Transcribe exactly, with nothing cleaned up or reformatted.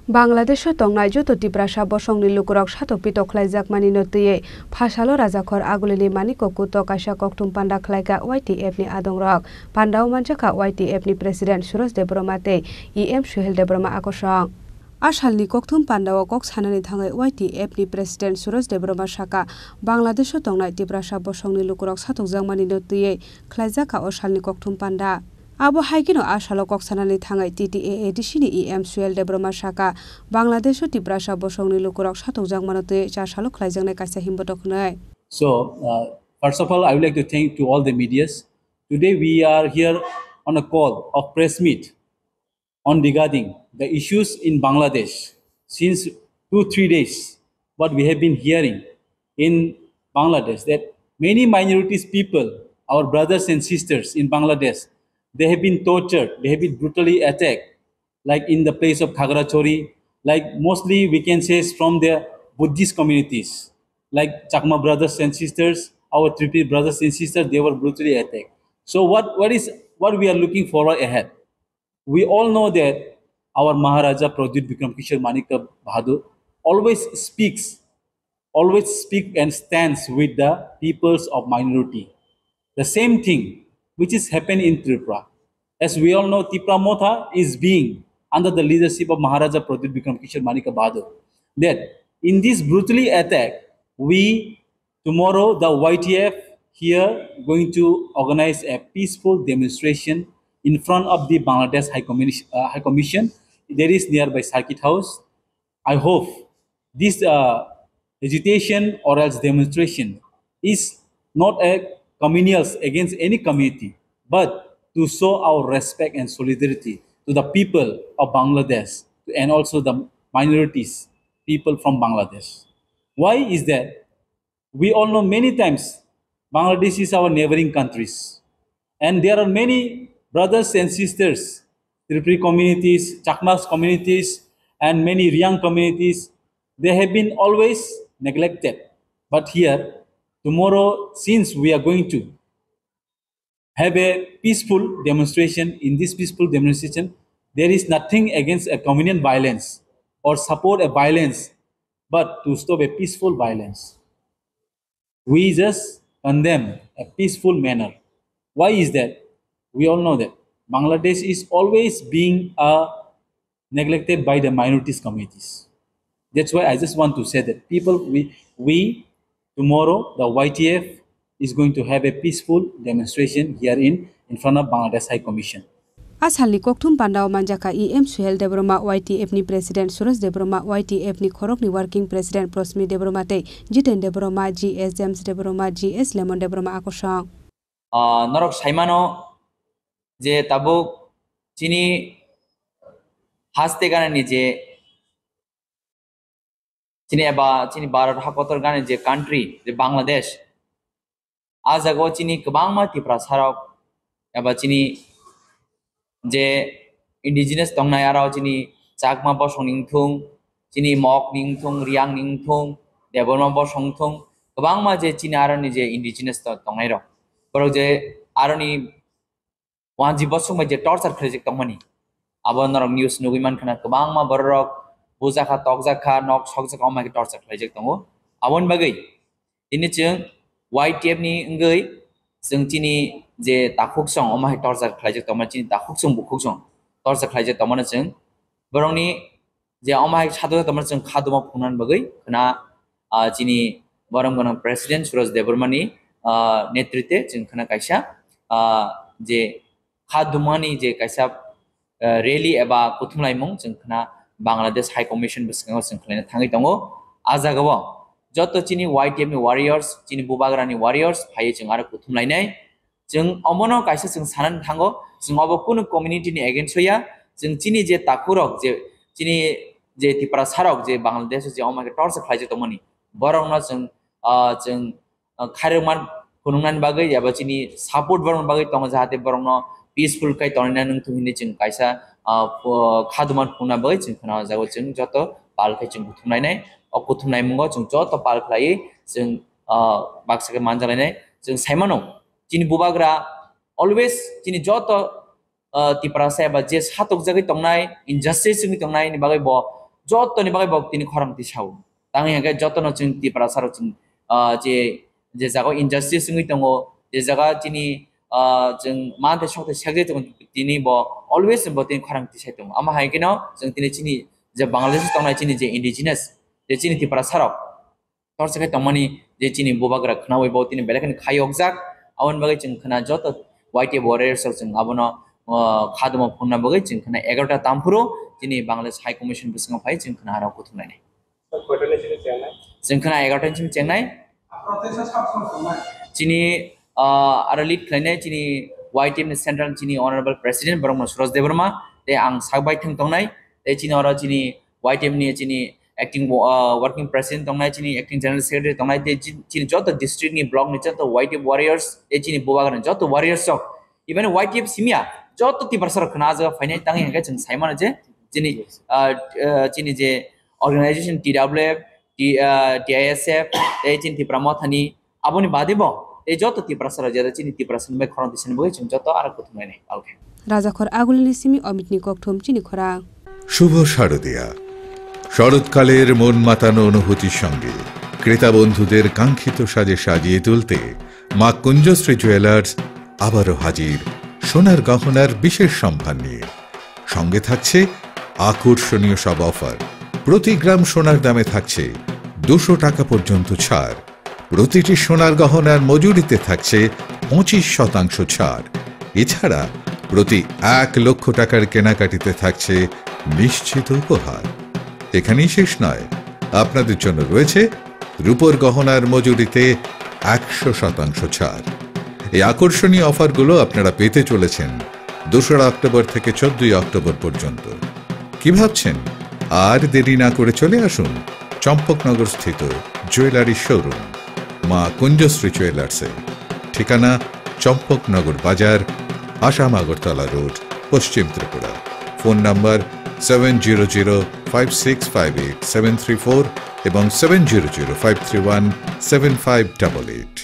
Bangladesho tongnai joto Tiprasa bosongni lukurok satok pitok khlaijakmanino twiwi phasalo Rajakhor Agulini Maniko Kuto kaisa kokthum panda khlaikha Y T F ni adongrok. Pandao manjakha Y T F ni President Suroj Debbarma tei E M Suhel Debbarma akosong. A salni kokthum pandao kok sanani thangwi Y T F ni President Suroj Debbarma sakha, Bangladesho tongnai Tiprasa bosongni lukurok satokjakmanino twiwi khlaijakha o salni kokthum panda. Abo hai kheno a salo kok sanani thangwi T T A A D C ni E M Suhel Debbarma sakha, Bangladesho Tiprasa bosongni lukurok satokjakmano twiwi cha salo khlaijaknai kaisa himbotok hwnwi. So, uh, first of all, I would like to thank to all the medias. Today we are here on a call of press meet on regarding the issues in Bangladesh since two, three days, what we have been hearing in Bangladesh, that many minorities people, our brothers and sisters in Bangladesh, they have been tortured, they have been brutally attacked, like in the place of Khagrachari, like mostly we can say is from the Buddhist communities, like Chakma brothers and sisters, our Tripuri brothers and sisters, they were brutally attacked. So what, what is, what we are looking forward ahead? We all know that our Maharaja Pradyut Bikram Kishore Manikya Bahadur always speaks, always speak and stands with the peoples of minority. The same thing which is happened in Tripura. As we all know, Tipra Motha is being under the leadership of Maharaja Pradyut Bikram Kishore Manikya Bahadur. That in this brutally attack, we tomorrow, the Y T F here going to organize a peaceful demonstration in front of the Bangladesh High Commission, uh, High Commission. There is nearby Circuit House. I hope this, uh, agitation or else demonstration is not a communals against any community, but to show our respect and solidarity to the people of Bangladesh and also the minorities, people from Bangladesh. Why is that? We all know many times Bangladesh is our neighboring countries, and there are many brothers and sisters, Tripuri communities, Chakmas communities, and many Riang communities. They have been always neglected. But here, tomorrow, since we are going to have a peaceful demonstration, in this peaceful demonstration, there is nothing against a communal violence or support a violence, but to stop a peaceful violence. We just condemn a peaceful manner. Why is that? We all know that Bangladesh is always being, uh, neglected by the minorities communities. That's why I just want to say that people, we, we tomorrow, the Y T F is going to have a peaceful demonstration here in, in front of Bangladesh High Commission. A salni kokthum pandao manjakha E M Suhel Debbarma, Y T F ni President Suroj Debbarma, Y T F ni khorokni Working President Prosmi Debbarma tei Jiten Debbarma, G S James Debbarma, G S Lemon Debbarma akosong. Ah, norok saimano je tabuk chini haste ganani je chini eba chini Bharat hakotor gani je country, je Bangladesh, a jagao chini kwbangma Tiprasarok eba chini je indigenous tongnai, aro chini Chakma bosong ni wngthung, chini Mok ni wngthung, Riang ni wngthung, Debbarma bosong wngthung, kwbangma je chini aroni je indigenous to-, tongnai rok, borok je aroni wanji bosong bai je torture khlaijak tongmani, abo norok news nugui mankha na, kwbangma bororok bujakha, tokjakha, nok sokjakha, omo hai khe torture khlaijak tongo. Aboni bagwi tini chwng Y T F ni wngwi chwng chini je takhuk song, omo hai torture khlaijak tongmani, chini takhuk song bukhuk song torture khlaijak tongmani chwng borokni je omo hai satok tongmani chwng kha duma phungnani bagwi khna, ah, chini borom gwnang President Suraj Debbarmani, ah, netritwe chwng khna kaisa, ah, je kha dumani je kaisa, ah, rally eba kuthumlaimung chwng khna Bangladesh High Commission bwskango chwng khlaina thangwi tongo. A jagao joto chini Y T F ni warriors, chini bubagrani warriors phaiwi chwng aro kuthumlainai. Chwng omono kaisa chwng sanani thango, chwng obo kunu community ni against o ya, chwng chini je takhurok je chini je Tiprasarok je Bangladesh o je omo khe torture khlaijak tongmani, borokno chwng, ah, chwng, ah, khairokma phunuknani bagwi eba chini support borokni bagwi tongo, jahate borokno peaceful khai tonina nung thung hinwi chwng kaisa, ah, pho-, kha duma phunukna bagwi chwng khna o jaga o chwng joto pal khai chwng kuthumlainai. O kuthumlaimungo chwng joto pal khlaiwi chwng, ah, baksa khe manjalainai. Chwng saimano, chini bubagra always chini joto, ah, Tiprasa eba je satokjagwi tongnai, injustice wngwi tongnai ni bagwi bo jotoni bagwi bo tini khorang tisao. Tangwi hwnkhe jotono chwng Tiprasa rok chwng, ah, je, je jaga injustice wngwi tongo, je jaga chini, ah, chwng manthe sokte sekjai tongo, tini bo always bo tini khorang tisai tongo. Amo hai kheno chwng tini chini je Bangladesh tongnai chini je indigenous, je chini Tiprasa rok, torsa khe tongmani je chini bubagra khwnawi bo tini belai kheno khayokjak. Aboni bagwi chwng khwna joto Y T F warriors rok chwng abono, ah, khaduma phunna bagwi chwng khwna egarota tamphuru chini Bangladesh High Commission bwskango phai chwng khwna aro kuthumlainai. Chwng khwna egarota ni simi chengnai. Chini, ah, aro lead khlainai chini Y T F ni central chini honorable president borokno Suraj Debbarma, tei ang sak bai thang tongnai, tei chini oro chini Y T F ni chini acting, ah, working president tongnai, chini acting general secretary tongnai, tei chi-, chini joto district ni block ni joto Y T F warriors, tei chini bubagra ni joto warriors rok, even Y T F simya joto Tiprasa rok khwna ah jaga phainai. Tangwi hwnkhe chwng sai mano je chini, ah, ah, chini je organization T W F, T-, ah, T I S F, tei chini Tipra Mothani, aboni bade bo tei joto Tiprasa rok jera chini Tiprasa ni bai khorang tisani bagwi chwng joto aro kuthumlainai. Alkhe. Rajakhor Agulini simi Omitni kokthum chini khorang. শুভ শারদিয়া। শরৎকালের মন মাতানো অনুভূতির সঙ্গে ক্রেতা বন্ধুদের কাঙ্ক্ষিত সাজে সাজিয়ে তুলতে মা কুঞ্জশ্রী জুয়েলার্স আবারও হাজির সোনার গহনার বিশেষ সম্ভার নিয়ে। সঙ্গে থাকছে আকর্ষণীয় সব অফার। প্রতি গ্রাম সোনার দামে থাকছে দুশো টাকা পর্যন্ত ছাড়। প্রতিটি সোনার গহনার মজুরিতে থাকছে পঁচিশ শতাংশ ছাড়। এছাড়া প্রতি এক লক্ষ টাকার কেনাকাটিতে থাকছে নিশ্চিত উপহার। এখানেই শেষ নয়, আপনাদের জন্য রয়েছে রূপোর গহনার মজুরিতে একশো শতাংশ ছাড়। এই আকর্ষণীয় অফারগুলো আপনারা পেতে চলেছেন দোসরা অক্টোবর থেকে চোদ্দই অক্টোবর পর্যন্ত। কি ভাবছেন? আর দেরি না করে চলে আসুন চম্পকনগর স্থিত জুয়েলারি শোরুম মা কুঞ্জশ্রী জুয়েলার্সে। ঠিকানা চম্পকনগর বাজার, আসাম আগরতলা রোড, পশ্চিম Tripura. Phone number seven zero zero five six five eight seven three four এবং seven zero zero five three one seven five double eight.